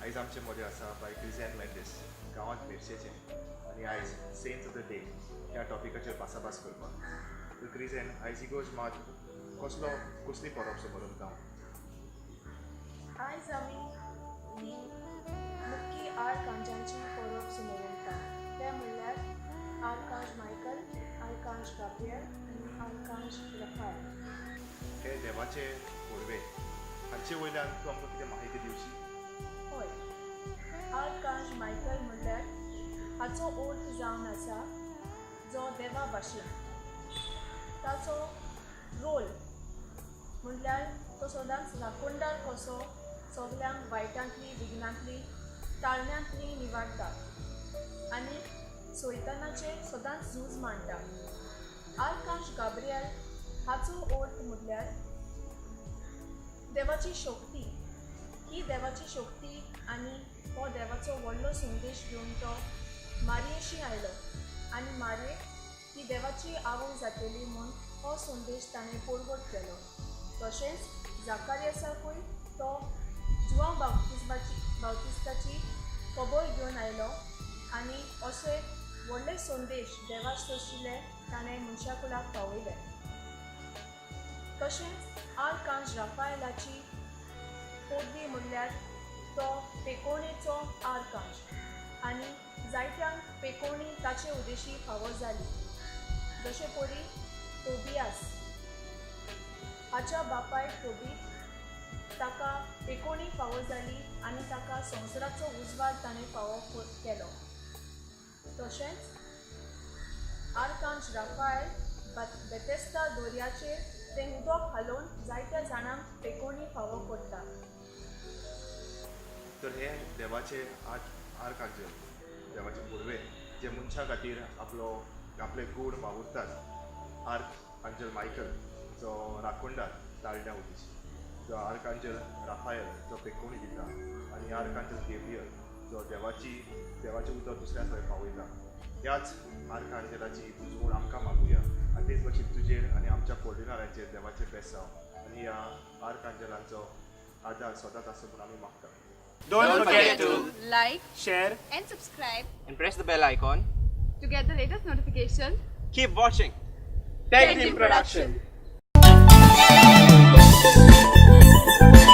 आयज आमचे मदें आसा बाय क्रिझियान मेंडीस, गांवांत मेरशेचें, आनी आयज सेंट्स ऑफ the day ह्या टॉपिकाचेर भासाभास करपाक. तर क्रिझियान, आयज इगोर्ज मात कसलो कसली परब समरता? आयज आमी तीन मुख्य आर्कांजांची परब सुमरता, ते म्हणल्यार आर्कांज मायकल, आर्कांज गाब्रियल आनी आर्कांज रफायल. हे देवाचे फोडवे, हांचे वयल्यान तूं आमकां कितें माहिती दिवशी? हय, आर्कांज मायकल म्हणल्यार हाचो अर्थ जावन आसा जो देवा भाशेन. ताचो रोल म्हणल्यार तो सदांच राखणदार कसो सगल्यांक वायटांतली, विघ्नांतली, ताळण्यांतली निवाडटा आनी सैतानाचेर सदांच झूज मांडटा. आर्कांज गाब्रियल हाचो अर्थ म्हणल्यार देवाची शक्ती. ही देवाची शक्ती आनी हो देवाचो व्हडलो संदेश घेवन तो मारयेशी आयलो आनी मारयेक ही देवाची आवय जातली म्हूण हो संदेश ताणें परगट केलो. तशेंच जाकारियासाकूय तो जुवांव बाप्तिस्माची बावतिस्ताची खबर घेवन आयलो आनी अशे व्हडले संदेश देवाक सोशिल्ले ताणें मनशा कुळाक पावयले. तशेंच आर्कांज राफायलाची पदवी म्हणल्यार तो पेकोणेचो आर्कांज आनी जायत्यांक पेकोणी ताचे उद्देशी फावो जाली, जशें परी टोबियास हाच्या बापायक टोबीत ताका पेकोणी फावो जाली आनी ताका संवसाराचो उजवाड ताणें फावो केलो. तशेंच आर्कांज राफायल बेतेस्ता दर्याचेर तें उदक हालोवन जायत्या जाणांक पेकोणी फावो करता. तर हे देवाचे आर्कांजल, देवाचे पुर्वे, जे मनशा खातीर आपलो आपले गूण वावुरतात. आर्क आंजल मायकल जो राखणदार ताळण्या उदेशी, जो आर्कांजल राफायल जो पेकोणी दिता आनी आर्कांजल गेब्रियल जो देवाचें उतर दुसऱ्या थंय पावयता, ह्याच आर्कांजलाची बुजवण आमकां मागुया आनी तेच भशेन तुजेर आनी आमच्या कोर्डिनाराचेर देवाचें बेसांव आनी ह्या आर्कांजलांचो आदार सदांच आसूं म्हूण आमी मागता. Don't forget to like, share and subscribe and press the bell icon to get the latest notification. Keep watching Tech Team Production. Production.